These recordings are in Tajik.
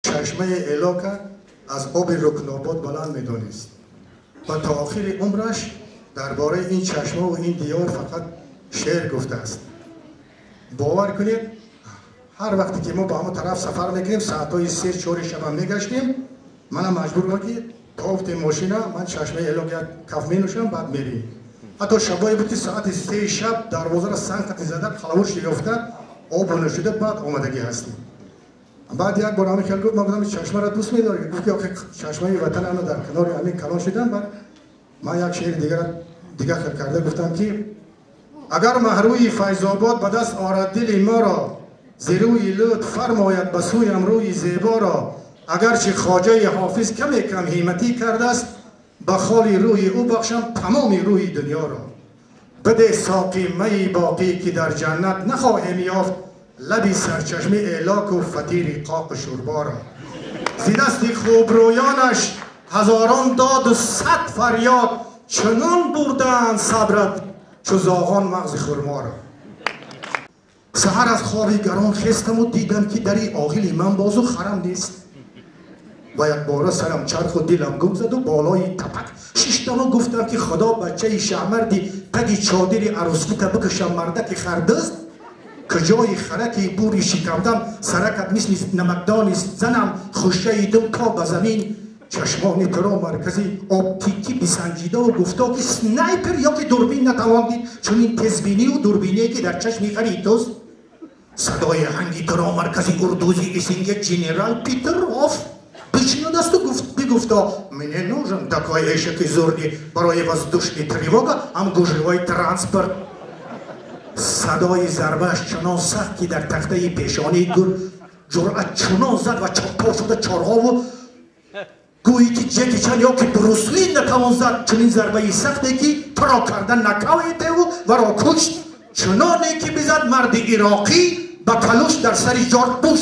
Чашмаи Элока аз оби Рукнобод баланд медонист ва то охири умраш дар бораи ин чашмаву ин диёр фақат шеър гуфтааст. Бовар кунед, ҳар вақте ки мо ба ҳамон тараф сафар мекунем, соатҳои 3-4 шаба мегаштем, манам маҷбур будам, ки то мошина ман чашмаи Элок як каф менӯшам, баъд мерем. Ҳатто шабое буд, ки соати 3 шаб дарвозаро санг қати зада, қалавуш ёфта, об нӯшида, баъд омадагӣ ҳастем. Баъд як бор ҳамин хел гуфт, ман гуфтам, чашмаро дӯст медорӣ? Гуфт, ки охи, чашмаи ватанам, дар канори ҳамин калон шудам. Баъд ман як шеъри дигар дигар хел карда гуфтам, ки агар маҳрӯи Файзобод ба даст орад дили моро, зи рӯи лутф фармояд ба сӯям рӯи зеборо, агарчи хоҷаи ҳофиз каме кам ҳимматӣ кардааст, ба холи рӯи ӯ бахшам тамоми рӯи дунёро. Биде соқи майи боқӣ, ки дар ҷаннат нахоҳем ёфт лаби сарчашми Элоку фатири қоқу шӯрборо. Зи дасти хубрӯёнаш ҳазорон доду сад фарёд, чунон бурдаанд сабрат, чу зоғон мағзи хурморо. Саҳар аз хоби гарон хестаму дидам, ки дари оғили ман бозу харам нест, ва якбора сарам чарху дилам гум заду болои тапак шиштаму гуфтам, ки худо бачаи шаҳмарди таги чодири арӯскита бикушам, мардаки хардист куҷои хараки бури шикамдам, саракат мисли намакдони занам хушаи дум то ба замин. Чашмони туро маркази оптикӣ бисанҷидаву гуфто, ки снайпер ё ки дурбин натавон дид чунин тезбинию дурбиние, ки дар чашми хари туст. Садои ҳанги туро маркази урдузи СНГ генерал Петров бишнудасту бигуфто: «Мне нужен такой эшеки зурни барои воздушный тревога ҳам гужевой транспорт». Садои зарбааш чунон сахт, ки дар тахтаи пешонии гур ҷуръат чунон зад ва чопор шуда чорғову, гӯӣ ки Ҷеки Чан ё ки Брусли натавон зад чунин зарбаи сахте, ки туро карда нокаутеву варо кушт, чуноне ки бизад марди ироқӣ ба калуш дар сари Ҷорҷ Буш.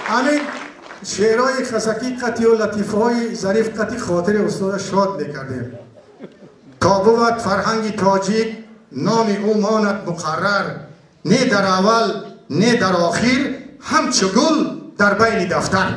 Ҳамин шеърҳои хасакӣ қатию латифаҳои зариф қати хотири устода шод мекардем. То бувад фарҳанги тоҷик, номи ӯ монад муқаррар, не дар аввал, не дар охир, ҳамчу гул дар байни дафтар.